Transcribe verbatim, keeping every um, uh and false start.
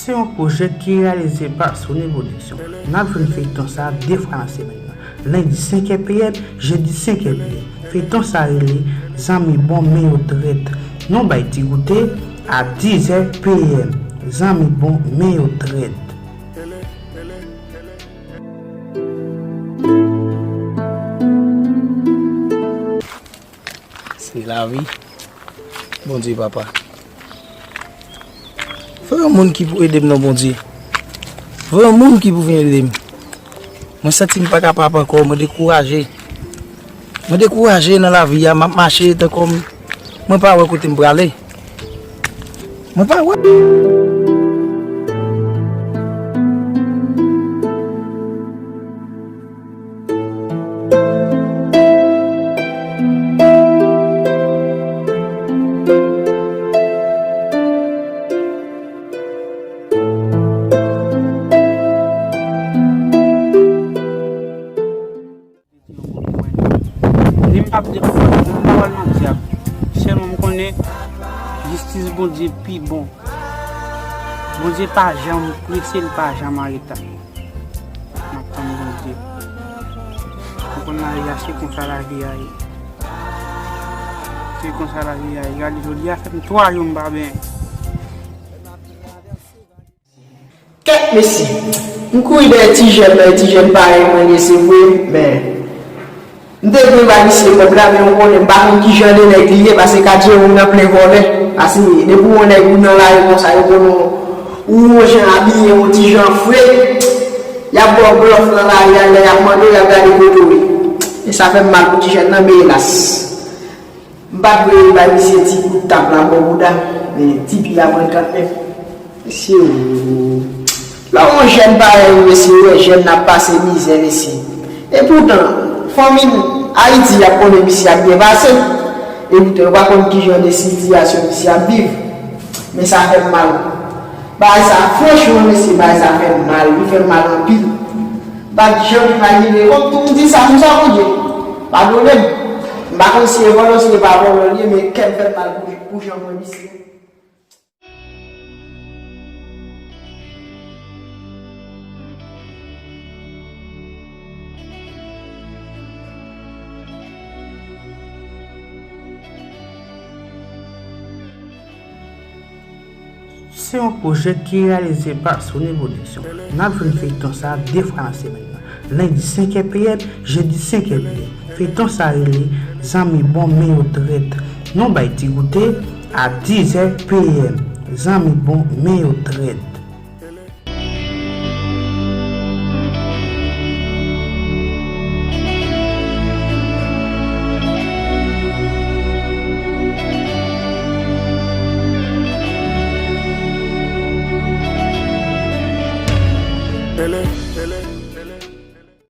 Se yon pwojè ki reyalize pa Sony Production. N ap jwenn feyton sa a de fwa nan semèn nan. Lendi senk è P M, jedi senk è P M. Feyton sa a rele Zanmi bon men yo trèt. Nou bay Ti Goute a diz è P M. Zanmi bon men yo trèt. Se lavi. Bondye papa. Voye yon moun ki pou ede m non Bondye. Voye yon moun ki pou vin ede m. Mwen santi m pa kapab ankò, mwen dekouraje. Mwen dekouraje nan lavi a, m ap mache tankou m, mwen pa wè kote m prale. Mwen pa wè. Li m ap defann, m pa pral nan dyab. Sèlman m konnen jistis Bondye pi bon. Bondye pa janm prese, li pa janm an reta. M ap tann Bondye. M konn lavi a, se konsa lavi a ye. Se konsa lavi a ye. Gade jodi a fè m twa jou m pa benyen. Kèt mesye, m kouri dèyè ti jèn nan, ti jèn parèy mwen ye, se vre, men m te dwe bay misye kòb la, men ou konnen, m pa konn ki jan de nèg li ye, paske katye Wonm nan plen vòlè. Paske depi w wè yon nèg ou nan lari konsa, yo konnen w, ou yon jan abiye, yon ti jan fre, y ap ba w blòf nan lari a, lè y ap mande w, y ap gade kote w ye. E sa fè m mal pou ti jèn nan, men elas. M pa t vle bay misye ti kout tap la bò bouda, men ti pye a pran kanmenm. Mesye, o, lè w yon jèn parèy ou, mesye, ou wè jèn nan ap pase mizè, mesye. Epoutan, fanmi n Ayiti, y ap konnen misye ap byen pase. Epoutan, yo pa konn ki jan de sitiyasyon misye ap viv. Men sa fè m mal. Bagay sa, franchman, mesye, bagay sa fè m mal. Li fè m mal anpil. M pa t janm imajine. Fò m tou m di sa konsa, Bondye. Padone m. M pa konn si e vòlò, si e pa vòlò li ye, men kè m fè m mal pou, pou jan mwen misye. Se yon pwojè ki reyalize pa Sony Production. N ap jwenn feyton sa a de fwa nan semèn nan. Lendi senk è P M, jedi senk è P M. Feyton sa a rele Zanmi bon men yo trèt. Nou bay Ti Goute a diz è P M. Zanmi bon men yo trèt.